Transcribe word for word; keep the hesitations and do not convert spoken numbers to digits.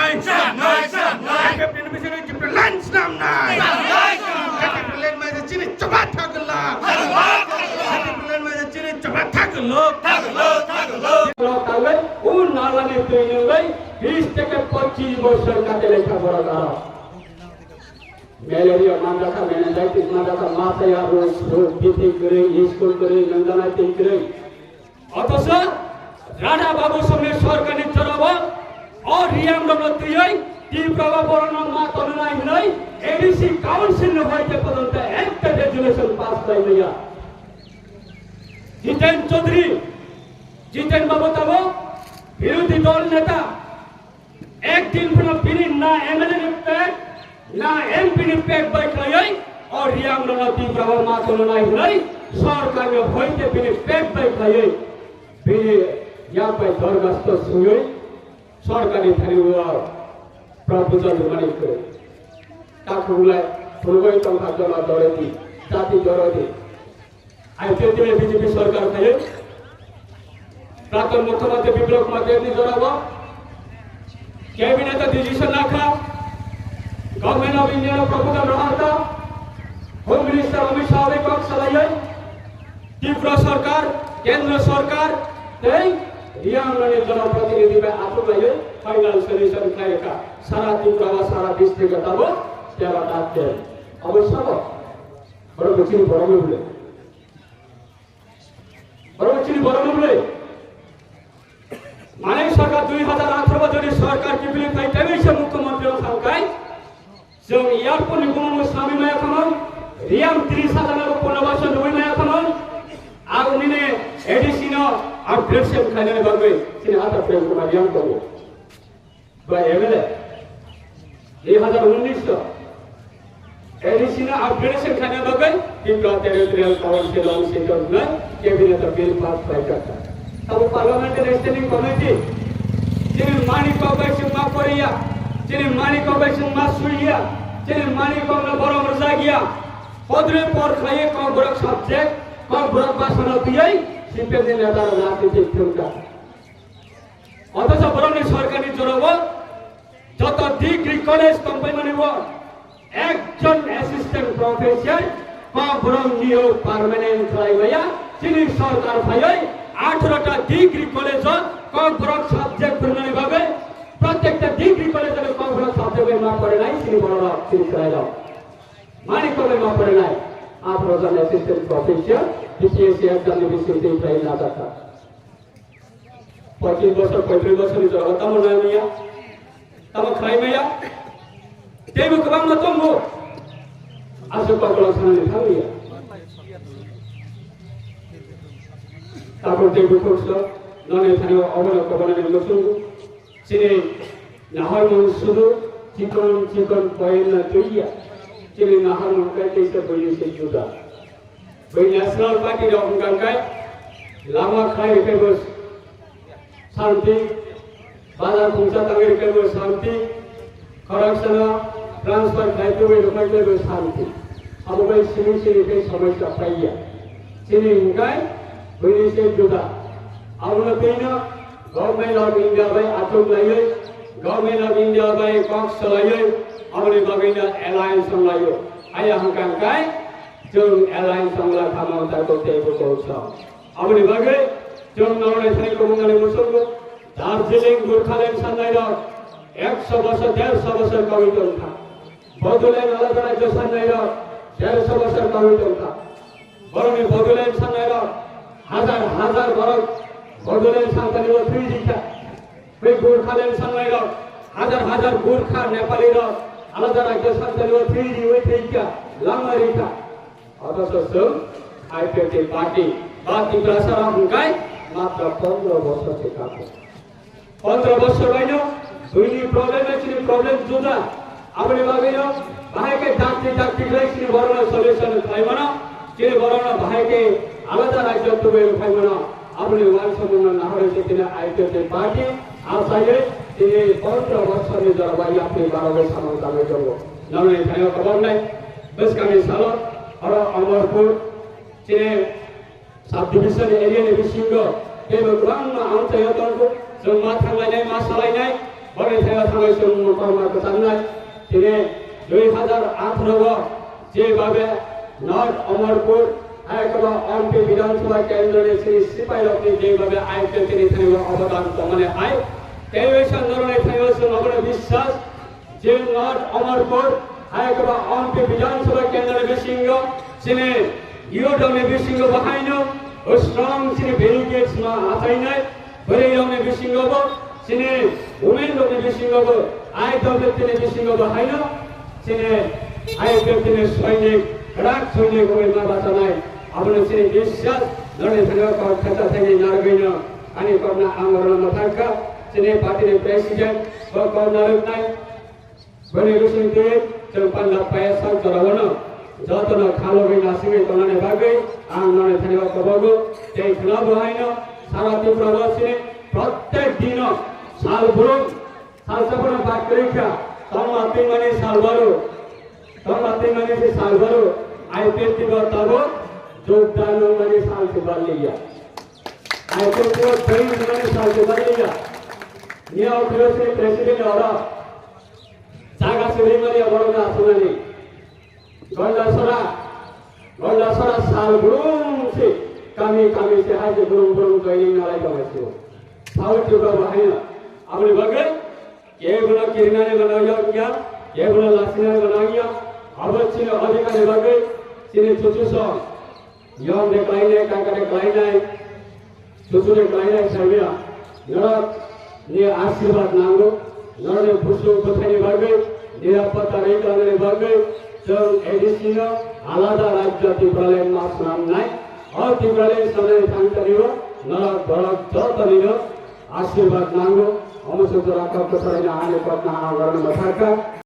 Swnamnai, swnamnai. K P F T ni bisingtwi Tipraland swnamnai. Swnamnai, swnamnai. Tipraland mai chini chaba thagla. Tipraland mai chini chaba thagla. Thagla, thagla. Lo tangwi, un nalani twi nungwi, bis theke pochis bosor kate lekha borok aro. Malaria manjakha, meningitis manjakha, masaya rok, rok, bithi kwrwi, school kwrwi, nangjanai twi kwrwi. Othocho Radha Babu Somni sorkarni jorabo o Reang rokno twiwi Tripura o borokno ma tongnai hwnwi A D C council ni hoite pojonto ekta resolution pass khlai maya. Jiten Chaudhary, Jiten Babu tabuk birodhi dol neta, ek din phano bini na M L A ni pek, na M P ni pek bai khlaiwi o Reang rokno Tripura o ma tongnai hwnwi sorkar ni hoite bini pek bai khlaiwi bini yak bai dorgasto swiwi sorkar ni thani o proposal rwmani kwrwi. Takhuk le phunugwi tongkha jona doredi, jati doredi. I P F T ni B J P sorkar phaiwi Praton Mukhyamantri Biplab Kumar Deb ni jorao Cabinet o decision nakha, Government of India no proposal rohorkha, Home Minister Amit Shah bai kok salaiwi Tripura sorkar, Kendra sorkar tei Reang ni jonoprotinidhi bai achuk laiwi final solution khlai rwkha. Sara Tripura o sara district o tabuk tera dak tei obo sabo borok bo chini borok no bole. Borok chini borok no bole. Manik Sarkar dui hazar atharo bojorni sorkar kiphilwi phai tei se mukhyamantri wng thangkai. Chwng airport ni bumung swngwi maya khamung, Reang tris hajar no punabhasan rwwi maya khamung. Ang nini A D C no upgrade se khlainani bagwi chini ata Prem Kumar Reang tongo. Ba M L A, dui hazar unnish o A D C no upgradation khlaina bagwi Tripura Territorial Council o sejak hwnwi cabinet o bill pass khlaijak kha. Abo parliamentary standing committee chini mani kok bai chwng ma poriya, chini mani kok bai chwng ma suiya, chini mani kok no borom rwjak ya. Kodre por khlaiwi Kokborok subject, Kokborok bhasha no twiwi C P M ni neta rok rajniti thwngkha. Othocho borokni sorkarni jorao joto degree college tongpaimani o ekjon assistant professor Kokborok nio permanent khlai maya. Chini sorkar phaiwi atharo ta degree college o Kokborok subject phwrwngnani bagwi, protekta degree college o Kokborok subject bai ma porinai chini bororok, chini chwrairok. Mani kok bai ma porinai atharo jon assistant professor B P S C exam ni bisingtwi phai najakha. Poichis bosor, poichis bosor ni jorao tamo nai maya, tamo khlai maya, teibo kwbangma tongo. Aswk kokolo sanani thang liya. Tabuk tei bukhuk sok, noni thani obono kobornani muchungo. Chini naharmung sudu chikon chikon point no twiya. Chini naharmung khe teisa buini se juda. Bai National Party rok wngkha khe lama khlai rwkhe bo santi, bazar khungsa tangwi rwkhe bo santi, khoroksa no transfer khlai tubui rwkhe bo santi. Abo bai simi simi khe somosya phaiya. Chini hwnkhe buini se juda. Abono twino Government of India bai achuk laiwi, Government of India bai kok salaiwi, aboni bagwino alliance wng laio. Aya hwnkha hwnkhe chwng alliance wng la kha Mamata Kokte ebo kok sa. Aboni bagwi chwng norok naithani kubungnani muchungo Darjeeling Gurkhaland sannairok ekso bosor, derso bosor kagwi tongkha. Bodoland alada rajyo sannairok derso bosor kagwi tongkha. Borokni Bodoland sannairok hazar hazar borok Bodoland sangkani o thwi rikha. Bai Gurkhaland sannairok hazar hazar Gurkha Nepalirok alada rajyo sangkani o thwi riwi thwikha, lama rikha. Othocho chwng I P F T party ba Tiprasa rok hwnkhe matra pondro bosor se kako. Pondro bosor baino buini problem bai chini problem juda. Aboni bagwino bahai khe dakti dakti khlai chini borokno solution khlai mano, chini borokno bahai khe alada rajyo tubui rwphai mano. Aboni uansukmungno nahorwi se chini I P F T party achaiwi chini pondro bosorni jorao yapri barogwi samung tangwi tongo. Nokni thaio kwbangni bwskangni salo oro Amarpur chini Subdivision area ni bisingo teibo kwbangma amchaio tongo. Chwng ma thanglainai, ma salainai, Ore thaya thangai chwng mukam ma kwchangnai. Tini dui hazar atharo o jebabe North Amarpur hai koba Ompi Bidhan Sabha Kendro ni chini sipai rok ni jebabe I P F T ni thani o obodan tongmani hai. Tei oi sa norok ni thani o chwng obono biswas je North Amarpur hai koba Ompi Bidhan Sabha Kendro ni bisingo chini youth rok ni bisingo bo haino strong chini barricades ma achainai. Bwrwi rokni bisingo bo, chini women rokni bisingo bo, I P F T ni bisingo bo haino chini I P F T ni sainik, kwrak sainik wngwi ma bachanai. Abono chini biswas, norokni thani o kok khacha thangwi narwgwino ani kokno ang orono mwthangkha. Chini party ni president bo kok narwknai. Boni bisingtwi chwng panda paya sak jorao no jotono khalogwi nasingwi tongnani bagwi ang noni thani o kobogo tei khwnabo haino sara Tripura o chini prottek dino sal brum salsa bono bak kwrwi kha tongma twimani sal baro tongma twimani se sal baro I P F T o tabuk jogdan wngmani sal se barliya. I P F T o join wngmani sal se barliya. Niya o phiro chini president oro. Jaga se rimani borok na asonani. Gondasora, Gondasora sal brum se kami kami se hai se brum brum joining nalai tong hai se. South Tripura bo haino. Aboni bagwi kebono kirinani mano yokya, kebono lasinani mano ya. Abo chini adhikar ni bagwi chini chuchu song. Yom de klainai, kaka de klainai. Susude klainai saimia, norok ni asirwad nango, norok ni busuk bwthaini bagwi, nirapotta rwi tongmani bagwi, chwng A D C no alada rajya Tipraland ma swnamnai. O Tipraland swnamnai thangtani o norok borok joto nino asirwad nango, omo se jora kok kwtharaino ani kokno ang oroni mwthakha.